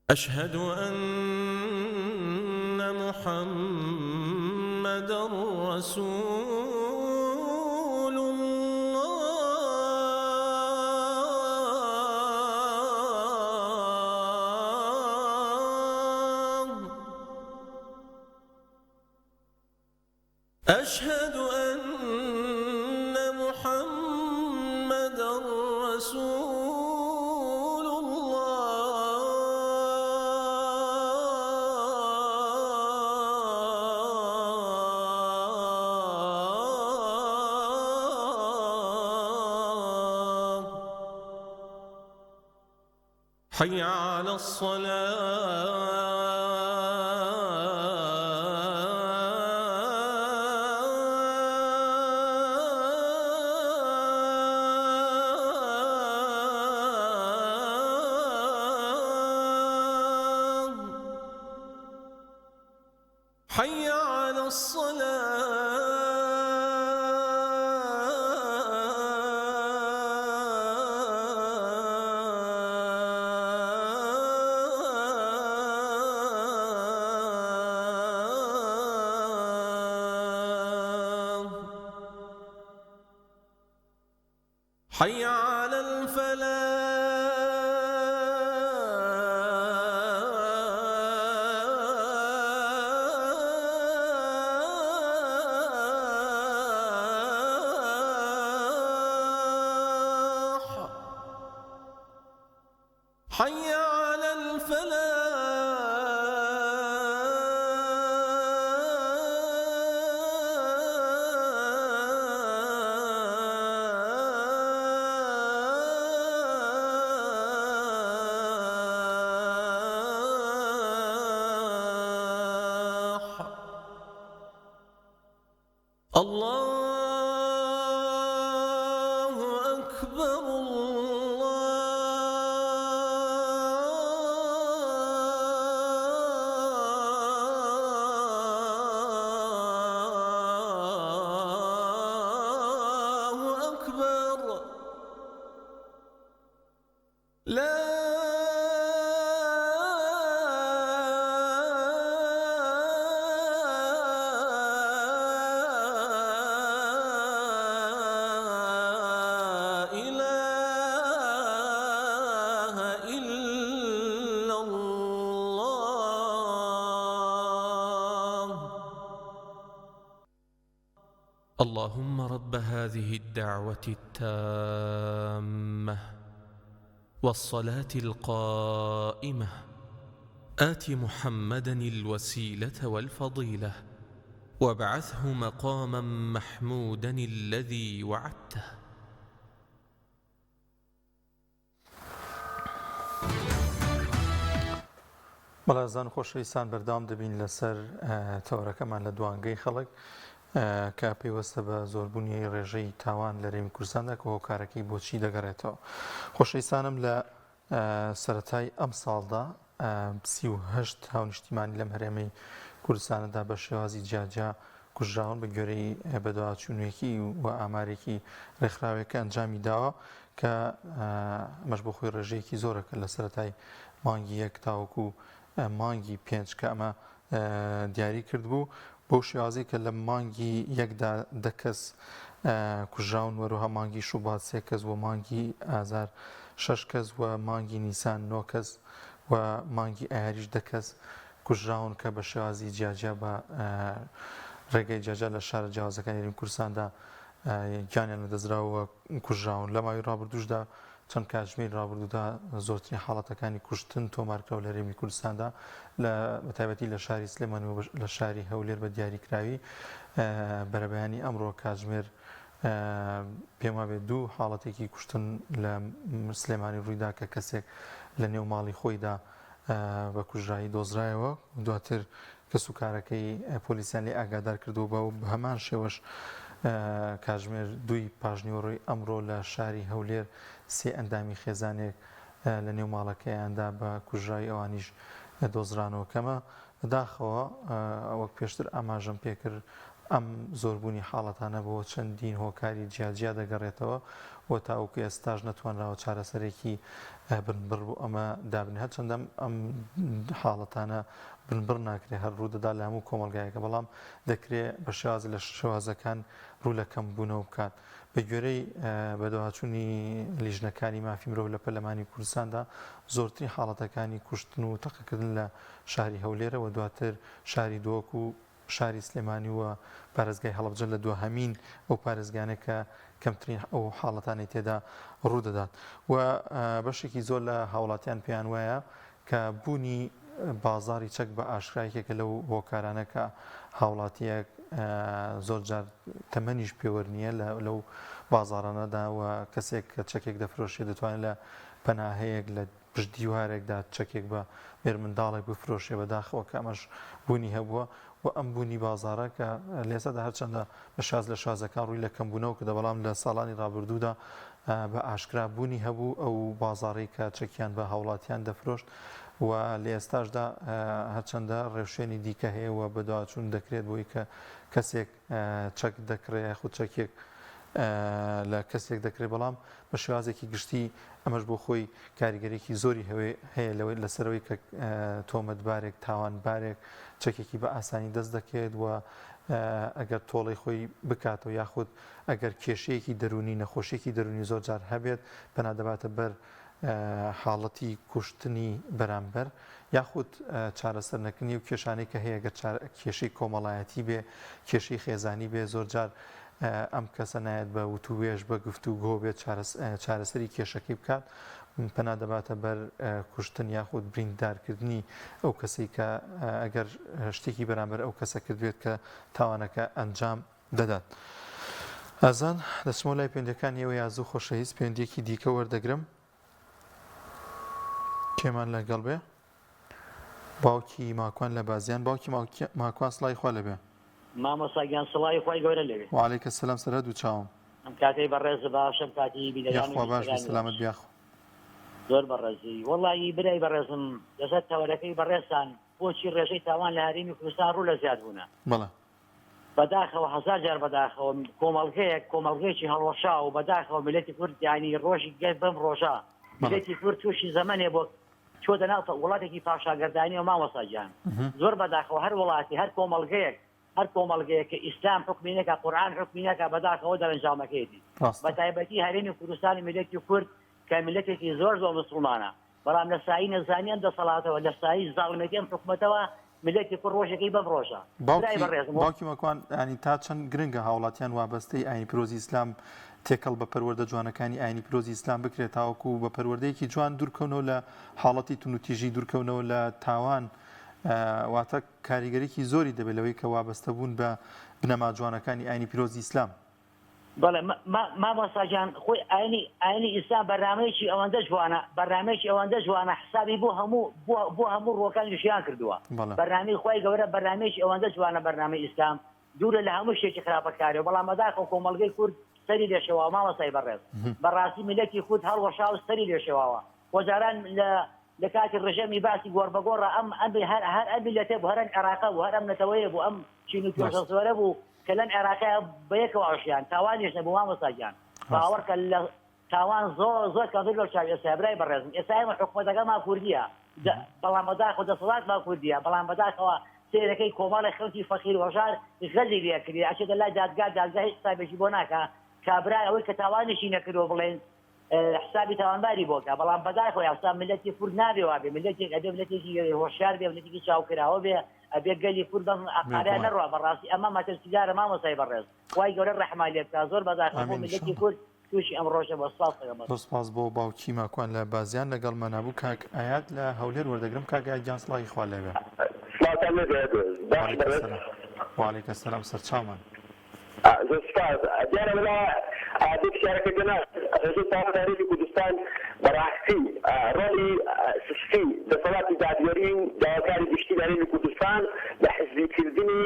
اشهد ان محمدا رسول الله. اشهد ان محمدا رسول اللە. حي على الصلاة. حي على الصلاة. حي على الفلاح. حي على الفلاح. الله أكبر الله أكبر. لا إله إلا الله. اللهم رب هذه الدعوة التامة والصلاة القائمة آت محمدا الوسيلة والفضيلة وابعثه مقاما محمودا الذي وعدته. بەڵێزان خۆشەویستان، بەردەوام دەبین لەسەر تەوەرەکەمان لە دوانگەی خەڵک کە پەیوەستە بە زۆربوونی ڕێژەی تاوان لە هەرێمی کوردستاندا کە هۆکارەکەی بۆچی دەگەڕێتەوە. خۆشەویستانم، لە سەرەتای ئەم ساڵدا 38 هاونیشتیمانی لەم هەرێمەی کوردستانەدا بە شێوازی جیاجیا کوژراون بە گوێرەی بەدواچوونێکی و ئامارێکی ڕێکخراوێک کە ئەنجامی داوە کە ئەمەش بۆ خۆی ڕێژەیەکی زۆرە کە لە سەرەتای مانگی یەک تاوەکو مانگی پێنج کە ئەمە دیاری کردبوو بەو شێوازەی کە لە مانگی یەکدا 10 کەس کوژراون، وەروها مانگی شوبات سێ کەس و مانگی ئازار شەش کەس و مانگی نیسان نۆ کەس و مانگی ئایاریش 10 کەس کوژراون کە بە شێوازی جیاجیا بە ڕێگەی جیاجیا لە شارە جیاوازەکانی هەرێمی کوردستاندا گیانیان لەدەستدراوە و کوژراون. لە ماوەی ڕابردووشدا چەند کاتژمێری ڕابردوودا زۆرترین حاڵەتەکانی کوشتن تۆمارکراوە لە هەرێمی کوردستاندا، لە بەتایبەتی لە شاری سلێمانی و لە شاری هەولێر بە دیاریکراوی. بەرەبەیانی ئەمڕۆ کاتژمێر پێم وابێت دوو حاڵەتێکی کوشتن لە سلێمانی ڕوویدا کە کەسێک لە نێو ماڵی خۆیدا بە کوژرایی دۆزرایەوە، دواتر کەسوکارەکەی پۆلیسیان لێ ئاگادار کردەوە. بە هەمان شێوەش کاتژمێر دووی پاژنیوەڕۆی ئەمڕۆ لە شاری هەولێر سێ ئەندامی خێزانێک لە نێو ماڵەکەیاندا بە کوژراوی ئەوانیش دۆزرانەوە. کەمە بەداخەوە وەک پێشتر ئاماژەم پێکرد ئەم زۆربوونی حاڵەتانە بۆ چەندین هۆکاری جیاجیا دەگەڕێتەوە و تاوەکو ئێستاش نەتوانراوە چارەسەرێکی بنبڕ بۆ ئەمە دابنێت. هەرچەندە ئەم حاڵەتانە بنبڕ ناکرێت، هەر ڕوودەدا لە هەموو کۆمەڵگایەکە، بەڵام دەکرێت بە شێواز لە شێوازەکان ڕوو لە کەمبوونەوە بکات. بە گوێرەی بەدواچوونی لیژنەکانی مافی مرۆڤ لە پەرلەمانی کوردستاندا زۆرترین حاڵەتەکانی کوشتن و تەقەکردن لە شاری هەولێرە و دواتر شاری دهۆک و شاری سلێمانی و پارێزگای هەڵەبجە لە دواهەمین ئەو پارێزگانە کە کەمترین ئەو حاڵەتانەی تێدا ڕوودەدات. و بەشێکی زۆر لە هاوڵاتیان پێیان وایە کە بوونی بازاری چەک بە ئاشکرا یەکێکە لەو هۆکارانە کە هاوڵاتیەک زۆر جار تەمەنیش پێوەر نییە لەو بازاڕانەدا و کەسێک کە چەکێک دەفرۆشێت دەتوانێت لە پەناهەیەک لە پشت دیوارێکدا چەکێک بە مێرمنداڵێک بفرۆشێ بەداخەوە کە ئەمەش بوونی هەبووە و ئەم بوونی بازاڕە کە لە ئێستادا هەرچەندە بە شاز لە شازەکان ڕووی لە کەمبوونەوە کردە بەڵام لە ساڵانی ڕابردوودا بە ئاشکرا بوونی هەبوو ئەو بازاڕەی کە چەکیان بە هاوڵاتیان دەفرۆشت و لە ئێستاشدا هەرچەندە ڕێوشوێنی دیکە هەیە و بەدواچوون دەکرێت بۆی کە کەسێک چەک دەکڕێ یاخود چەکێک لە کەسێک دەکرێت بەڵام بە شێوازێکی گشتی ئەمەش بۆ خۆی کاریگەرێکی زۆری هەیە لەوەی لەسەرەوەی کە تۆمەتبارێک تاوانبارێک چەکێکی بە ئاسانی دەست دەکەوێت و ئەگەر تۆڵەی خۆی بکاتەوە یاخود ئەگەر کێشەیەکی دەروونی نەخۆشیەکی دەروونی زۆر جار هەبێت پەنا دەباتە بەر حاڵەتی کوشتنی بەرامبەر یاخود چارەسەر نەکردنی و کێشانەی کە هەیە گەر کێشەی کۆمەڵایەتی بێ کێشەی خێزانی بێ زۆر جار ئەم کەسە نایەت بە وتووێژ بە گفتوگۆ بێت چارەسەری کێشەکەی بکات پەنا دەباتە بەر کوشتن یاخود بریندارکردنی ئەو کەسەی کە ئەگەر شتێکی بەرامبەر ئەو کەسە کردبێت کە تاوانەکە ئەنجام دەدات. ئازان، دەچمەوە لای پەیوەندیەکانی ئێوەی ئازو خۆشەویست، پەیوەندیەکی دیکە وەردەگرم. کێمان لەگەڵ بێ؟ باوکی ماکوان لە بازیان. باوکی ماکوان سڵاوی خوا لێبێ. مامۆستا گیان سڵاوی خوای گەورە لێبێ. وعلیک السلام سەر هەردوو چاوم. ئەم کاتەی بەڕێز باش ئەم کاتی بینەران و یاخوا باش بی بیستەرانی سەلامەت باش. بی یاخوا. زۆر بەڕێزی وەڵایی برای بەڕێزم لەسەر تەوەرەکەی بەڕێزتان بۆچی ڕێژەی تاوان لە هەرێمی کوردستان ڕوو لە زیاد بوونە؟ بەڵێ. بەداخەوە هەزار جار بەداخەوە کۆمەڵگەیەک کۆمەڵگەیەکی هەڵوەشاوە بەداخەوە میللەتی کورد یانی ڕۆژی گەر بەم ڕۆژە میللەتی کورد تووشی زەمەنێ بۆ چۆتە ناو وڵاتێکی پاشاگەردانیەوە مامۆستا گیان زۆر بەداخەوە هەر وڵاتی هەر کۆمەڵگەیەک هەر کۆمەڵگەیەک کە ئیسلام حکمی نەکا قورئان حکمی نەکا بەداخەوە دەرەنجامەکەیەتی بەتایبەتی هەرێمی کوردستان و میللەتی کورد کە میللەتێکی زۆر زۆر مسوڵمانە بەڵام لە سایەی نەزانی ئەم دەسەڵاتەوە، لە سایەی زاڵمێتی ئەم حکومەتەوە میللەتی کورد ڕۆژێکەی بەم ڕۆژە. برای باوکی بەڕێزم وە. باوکی مەکوان یانی تا چەند گرنگە هاوڵاتیان وابەستەی ئاینی پیرۆزی ئیسلام تێکەڵ بە پەروەردە جوانەکانی ئاینی پیرۆزی ئیسلام بکرێت تاوەکو بە پەروەردەیەکی جوان دوورکەونەوە لە حاڵەتی توندوتیژی دوورکەونەوە لە تاوان واتە کاریگەریی زۆری دەبێت لەوەی کە وابەستە بوون بە بنەما جوانەکانی ئاینی پیرۆزی ئیسلام. بەڵێ مامۆستا گیان خۆی ئاینی ئاینی ئیسلام بەرنامەیەکی ئەوەندە جوانە بەرنامەیەکی ئەوەندە جوانە حسابی بۆ هەموو بۆ بۆ هەموو ڕووەکانی ژیان کردووە بەرنامەی خوای گەورە بەرنامەیەکی ئەوەندە جوانە بەرنامەی ئیسلام دوورە لە هەموو شتێکی خراپەکاریەوە بەڵام بەداخەوە کۆمەڵگەی کورد سەری لێ شێواوە مامۆستای بەڕێز بەڕاستی میللەتی کورد هەڵوەشاوە سەری لێ شێواوە خۆ جاران لە لە کاتی ڕژێمی بەعسی گۆڕبەگۆڕە ئەم ئەم هەر هەر ئەم میللەتە بوو هەر ئەم عێراقە بوو هەر ئەم نەتەوەیە بوو ئەم چین و توێژە زۆرە بوو کە لەم عێراقەیا بەیەکەوە ئەژیان تاوانیش نەبوو مامۆستا گیان باوەڕکە لە تاوان زۆر زۆر کەمتر لەو چاوی ئێستا برای بەڕێزم ئێستا ئێمە حکومەتەکەمان کوردیە بەڵام بەداخەوە دەسەڵاتمان کوردیە بەڵام بەداخەوە سەیرەکەی کۆمەڵێک خەڵکی فەقیر و هەژار غەزی لێ کردی ئەچێتە لای دادگا دادگا هیچ حسابێکی بۆ ناکا کابرا ئەوەی کە تاوانیشی نەکردوە بڵێن حسابی تاوانباری بۆ کە بەڵام بەداخەوە ئێستا ملەتی کورد نابێ وابێ ملەتێک ئەبێ ملەتێکی هۆشیار بێ ملەتێکی چاوکراوە بێ ئەبێ گەلی کورد بەم ئاقارە نەڕوا بەڕاستی ئەمە مەترسیدارە مامۆستای بەڕێز خوای گەورە ڕەحمان لێ بکا زۆر بەداخەوە بۆ ئامین ملەتی ان شاء اللە. کورد تووشی ئەم ڕۆژە بووە سپاس دەکەم زۆر سپاس بۆ باوکی ماکوان لە بازیان لەگەڵ مانا بوو کاک ئایاد لە هەولێر وەردەگرم کاک ئایاد گیان سڵاوی خوا لێبێ. سڵاوتان لێ بێت باش وعلیک بەڕێز. السلام وعلیک السلام سەرچاومان. زۆر سوپاس. دیارە وەڵا بۆ پرسیارەکە جەناب ڕێژەی تاوان لە هەرێمی کوردستان بەڕاستی ڕۆڵی سستی دەسەڵاتی دادوەری و داواکاری گشتی لە هەرێمی کوردستان بە حزبی کردنی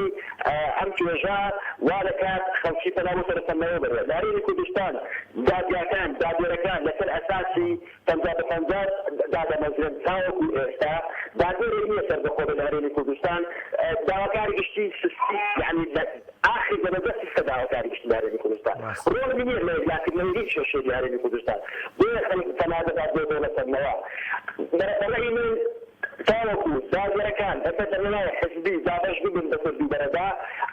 ئەم توێژە وا دەکات خەڵکی پەنا بۆ تۆڵەسەندنەوە بەرێت. لە هەرێمی کوردستان دادگاکان دادوەرەکان لەسەر ئەساسی 50 بە 50 دادەمەزرێن تاوەکو ئێستا دادوەرێک نییە سەربەخۆ بێت لە هەرێمی کوردستان داواکاری گشتی سستی یانی ئاخر دەبەدەست سستە داواکاری گشتی لە هەرێمی کوردستان ڕۆڵی نییە لە یەکلاکردنەوەی هیچ کێشەیەک لە هەرێمی کوردستان بۆیە خەڵک پەنا دەبات بۆ تۆڵەسەندنەوە بەڕەئی من تاوەکو دادوەرەکان بەسەر بنەمای حزبی دابەش ببن بەسەر دوو بەرەدا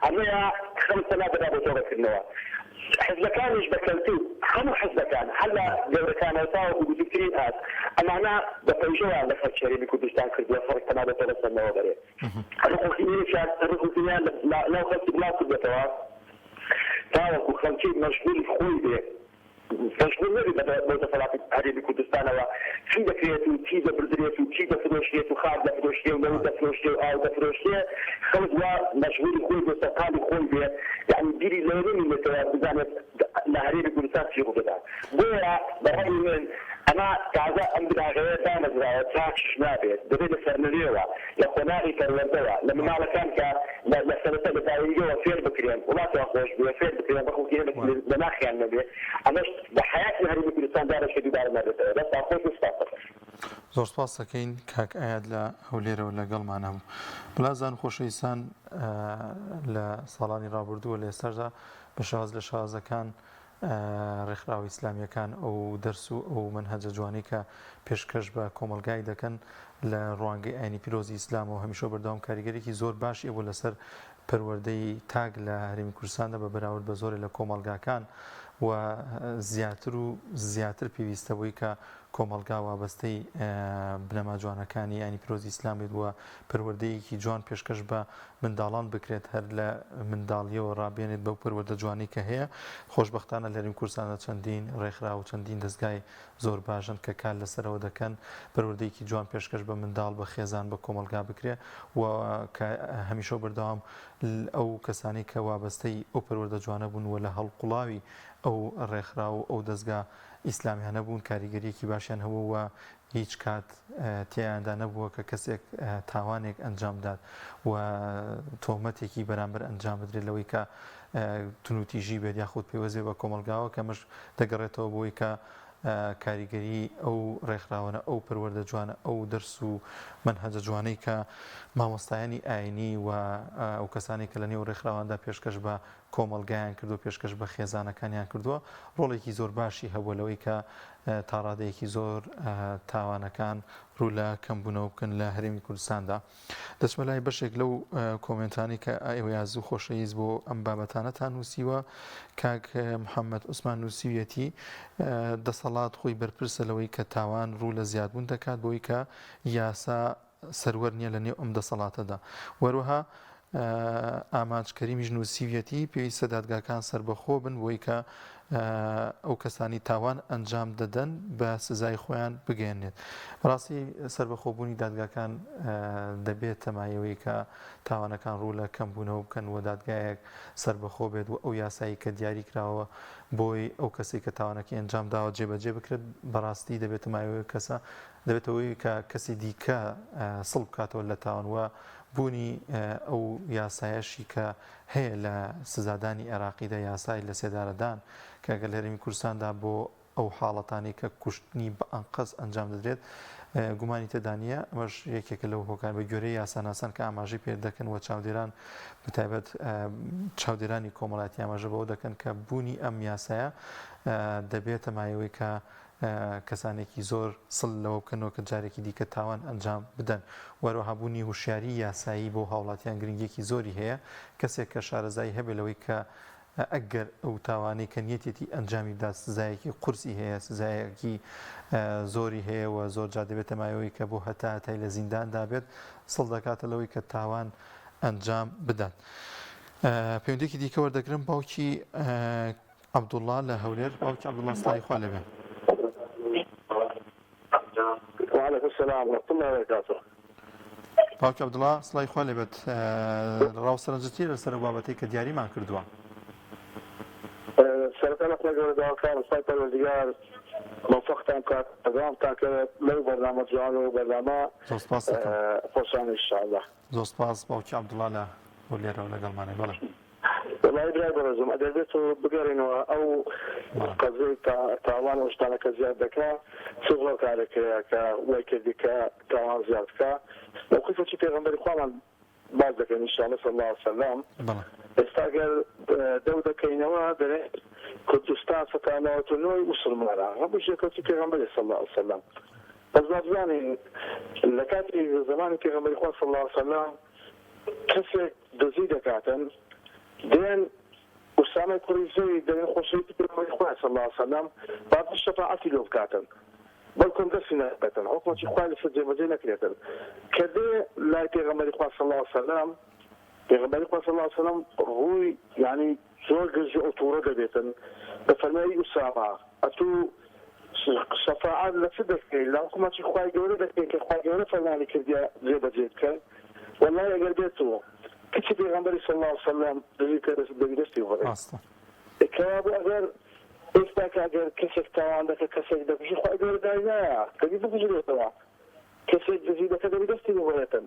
ئەمەیە خەڵک پەنا دەبات بۆ تۆڵەکردنەوە. حزبەکانیش بە کەلتور، هەموو حزبەکان هەر لە گەورەکانەوە تاوەکو بچوکترین ئاست، ئەمانە بە پەیژەیان لە خەڵکی هەرێمی کوردستان کردووە، خەڵک پەنا بۆ تۆڵەسەندنەوە بەرێ. ڕق و کینەیەکیان ڕق و کینەیان لە ناو خەڵکی بڵاو کردووەتەوە تاوەکو خەڵکی مەشغولی خۆی بێ، مەشغول نەبێ بە بۆ دەسەڵاتی هەرێمی کوردستانەوە. چی دەکرێت و چی دەبردرێت و چی دەفرۆشرێت و خاک دەفرۆشرێ و نەوت دەفرۆشرێ و ئاو دەفرۆشرێ خەڵک وا مەشغولی خۆی بێ سەرقاڵی خۆی بێ یانی بیری لەوە نەمینێتەوە بزانێت لە هەرێمی کوردستان چی ڕوودەدات بۆیە بە ڕەئی من ئەمە تازە ئەم بناغەیە دامەزراوە چاکیش نابێت دەبێت لە سەرلەنوێوە لە قۆناغی پەروەردەوە لە مناڵەکان کە لە لە سەرەتا لە دایکەوە فێر بکرێن وڵاتیان خۆش بوێ فێر بکرێن ڕق و کینە لە ناخیان نەبێ ئەمەش لە حەیاتی هەرێمی کوردستان جارێکی دووبارە نابێتەوە. دەستتان خۆش بێت سوپاس دەکەم. زۆر سپاس دەکەین کاک ئایاد لە هەولێرەوە لەگەڵمانە بوو. بلازان خۆشەویستان لە ساڵانی ڕابردووە لە ئێستاشدا بە شێواز لە شێوازەکان ڕێکخراوە ئیسلامیەکان ئەو دەرس و ئەو مەنهەجە جوانەی کە پێشکەش بە کۆمەڵگای دەکەن لە ڕوانگەی ئاینی پیرۆزی ئیسلامەوە هەمیشە بەردەوام کاریگەرێکی زۆر باشی هەبوو لەسەر پەروەردەی تاک لە هەرێمی کوردستاندا بە بەراورد بە زۆرێ لە کۆمەڵگاکان و زیاتر و زیاتر پێویستە بۆی کە کۆمەڵگا وابەستەی بنەما جوانەکانی ئاینی پیرۆزی ئیسلام بێت و پەروەردەیەکی جوان پێشکەش بە منداڵان بکرێت هەر لە منداڵیەوە ڕابێنێت بەو پەروەردە جوانەی کە هەیە خۆشبەختانە لە هەرێمی کوردستاندا چەندین ڕێکخراو و چەندین دەزگای زۆر باشن کە کار لەسەرەوە دەکەن پەروەردەیەکی جوان پێشکەش بە منداڵ بە خێزان بە کۆمەڵگا بکرێ و کە هەمیشە و بەردەوام ئەو کەسانەی کە وابەستەی ئەو پەروەردە جوانە بوون و لە هەڵقوڵاوی ئەو ڕێکخراو و ئەو دەزگا ئیسلامیانە بوون کاریگەریەکی باشیان هەبوو و هیچ کات تیایاندا نەبووە کە کەسێک تاوانێک ئەنجام بدات و تۆمەتێکی بەرامبەر ئەنجام بدرێت لەوەی کە تونوتیژی بێت یاخود پەیوەست بێت بە کۆمەڵگاوە کە ئەمەش دەگەڕێتەوە بۆی کە کاریگەری ئەو ڕێکخراوەنە ئەو پەروەردە جوانە ئەو دەرس و مەنهەجە جوانەی کە مامۆستایانی ئاینی و ئەو کەسانی کە لە نێو ڕێکخراواندا پێشکەش بە کۆمەڵگایان کردووە پێشکەش بە خێزانەکانیان کردووە ڕۆڵێکی زۆر باشی هەبووە لەوەی کە تاڕادەیەکی زۆر تاوانەکان ڕوو لە کەمبوونەوە بکەن لە هەرێمی کوردستاندا. دەچمە لای بەشێک لەو کۆمێنتانەی کە ئێوەی ئازیز و خۆشەویست بۆ ئەم بابەتانەتان نووسیوە. کاک محەممەد عوسمان نووسیویەتی دەسەڵات خۆی بەرپرسە لەوەی کە تاوان ڕوو لە زیادبوون دەکات بۆی کە یاسا سەروەر نییە لە نێو ئەم دەسەڵاتەدا. وەروەها ئامانج کەریمیش نووسیویەتی، پێویستە دادگاکان سەربەخۆ بن بۆی کە ئەو کەسانی تاوان ئەنجام دەدەن بە سزای خۆیان بگەیەنێت. بەڕاستی سەربەخۆبوونی دادگاکان دەبێتە مایەوەی کە تاوانەکان ڕوو لە کەمبوونەوە بکەن و دادگایەک سەربەخۆ بێت و ئەو یاسایی کە دیاری کراوە بۆی ئەو کەسێک کە تاوانەکەی ئەنجام داوە جێبەجێ بکرێت بەڕاستی دەبێتە مایەوەی کەسە دەبێتە هۆی کە کەسی دیکە سڵ بکاتەوە لە تاوان و بوونی ئەو یاسایەشی کە هەیە لە سزادانی عێراقیدا یاسای لەسێدارەدان کە گەر لە هەرێمی کوردستاندا بۆ ئەو حاڵەتانەی کە کوشتنی بە ئەنقەست ئەنجام دەدرێت گومانی تێدا نییە ئەمەش یەکێکە لەو هۆکار بە گوێرەی یاساناسان کە ئاماژەی پێ دەکەن و چاودێران بەتایبەت چاودێرانی کۆمەڵایەتی ئاماژە بەوە دەکەن کە بوونی ئەم یاسایە دەبێتە مایەوەی کە کەسانێکی زۆر سڵ لەوە بکەنەوە کە جارێکی دیکە تاوان ئەنجام بدەن و هەروەها بوونی هوشیاری یاسایی بۆ هاوڵاتیان گرنگیەکی زۆری هەیە کەسێک کە شارەزایی هەبێت لەوەی کە ئەگەر ئەو تاوانەی کە نیەتێتی ئەنجامی بدات سزایەکی قورسی هەیە سزایەکی زۆری هەیە و زۆر جار دەبێتە مایەوەی کە بۆ هەتا هەتای لە زینداندا بێت سڵ دەکاتە لەوەی کە تاوان ئەنجام بدات. پەیوەندیەکی دیکە وەردەگرم باوکی عەبدوڵا لە هەولێر باوکی عەبدوڵا سڵاوی خوا لێبێ. وعلیکم السلام ورحمة الله وبرکاته. باوکی عەبدوڵا سڵاوی خوا لێبێت ڕاو سەرنجت چیە لەسەر ئەو بابەتەی کە دیاریمان کردووە؟ سەرەتا لە خوای گەورە داواکارم خوای پەروەردگار مۆفەقتان بکات بەردەوامتان کەێت لەو بەرنامە جوان و بەرنامە زۆر سپاست دەکەم. خۆشانە ان شاء اللە. زۆر سپاس باوکی عەبدوڵا لە هەولێرەوە لەگەڵمانە بەڵێ. وەڵایی برای بەڕێزم ئەگەر بێت و بگەڕێینەوە ئەو قەزیەی تاوان ئەو شتانە کە زیاد دەکا چ هۆکارێک هەیە کە وای کردی کە تاوان زیاد بکا مەوقیفەکی پێغەمبەری خوامان باس دەکەین ان شاء اللە صلی اللە علیە وسلم ئێستا گەر دەو دەکەینەوە دەرێ کوردستان سەتا نەوەت و نۆی موسڵمانە هەموو ژێکەوتی پێغەمبەری صلی اللە علیە وسلم بەس با بزانین لە کاتی زەمانی پێغەمبەری خوا صلی اللە علیە وسلم کەسێک دزی دەکاتن دێن ئوسامەی کوڕی زەید دەرێن خۆشەویستی پێغەمبەری خوایە صلی اللە علیە وسلم با بچ شەفاعەتی لۆ بکاتن بەڵکم دەستی نەبێتن حوکمەکی خوای لەسەر جێبەجێ نەکرێتن کە دێ لای پێغەمبەری خوا صلی اللە علیە وسلم پێغەمبەری خوا صلی اللە علیە وسلم ڕووی یانی زۆر گرژ و توڕە دەبێتن دەفەرمێ ئەی ئوسامە ئەتوو. شەفاعەت لە چ دەکەی لە حکومەتی خوای گەورە دەکەی کە خوای گەورە فەرمانی کردیە جێ بەجێ بکەن وەڵای ئەگەر بێت و کچی پێغەمبەری صلی اللە علیە وسلم دزی بکە دەست دەبی دەستی ببڕی ڕاستە. کەوابوو ئەگەر ئێستا کە ئەگەر کەسێک تاوان دەکە کەسێک دەکوژی خوای گەورە داینایە دەبی بکوژرێتەوە کەسێک دزی دەکە دەبی دەستی ببڕێتن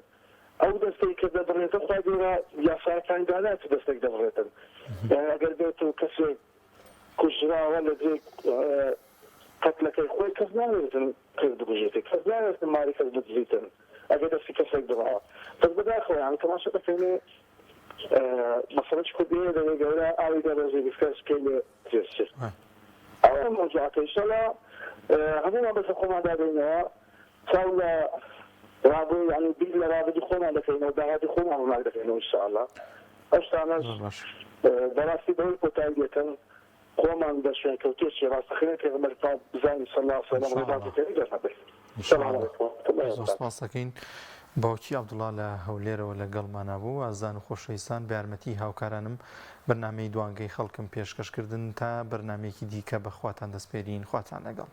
ئەو دەستەی کە دەبڕێتن خوای گەورە یاساکانی دانایە چ دەستێک دەبڕێتن یانی ئەگەر بێت و کەسێک کوژراوە لە جێی قەتلەکەی خۆی کەس ناوێرێتن کەس بکوژێتێ کەس ناوێرێتن ماڵی کەس بدزیتن ئەگەر دەستی کەسێک بڕاوە بەس بەداخەوە یانی تەماشا دەکەین مەسەلەی کوردی هەیە دەڵێ گەورە ئاوی دەڕێژێ گسکەش پێی لێ ترێشێ ئەوە مەوزوعەکە ئیشەڵا هەموومان بەسەر خۆماندا بێینەوە چاو لە ڕابوو یانی بیر لە ڕابردوو خۆمان دەکەینەوە داهاتووی خۆمان ڕووناک دەکەینەوە ئینشاءاللە ئەو شتانەش زۆر باش. بەڕاستی بەوەی کۆتایی دێتن خۆمان بە شوێنکەوتێکی ڕاستەقینەی پێغەمبەری خوا بزانین صلی اللە علیه وسلم ان شاء ڕێبازی اللە. پێ دەرنەبێت ان شاء سلام اللە. علیکم ورحمة اللە زۆر وبرکاته. سپاس دەکەین باوکی عەبدوڵا لە هەولێرەوە لەگەڵمانا بوو ئازیزان و خۆشەویستان بە یارمەتی هاوکارانم بەرنامەی دوانگەی خەڵکم پێشکەش کردن تا بەرنامەیەکی دیکە بە خواتان دەسپێرین خواتان لەگەڵ.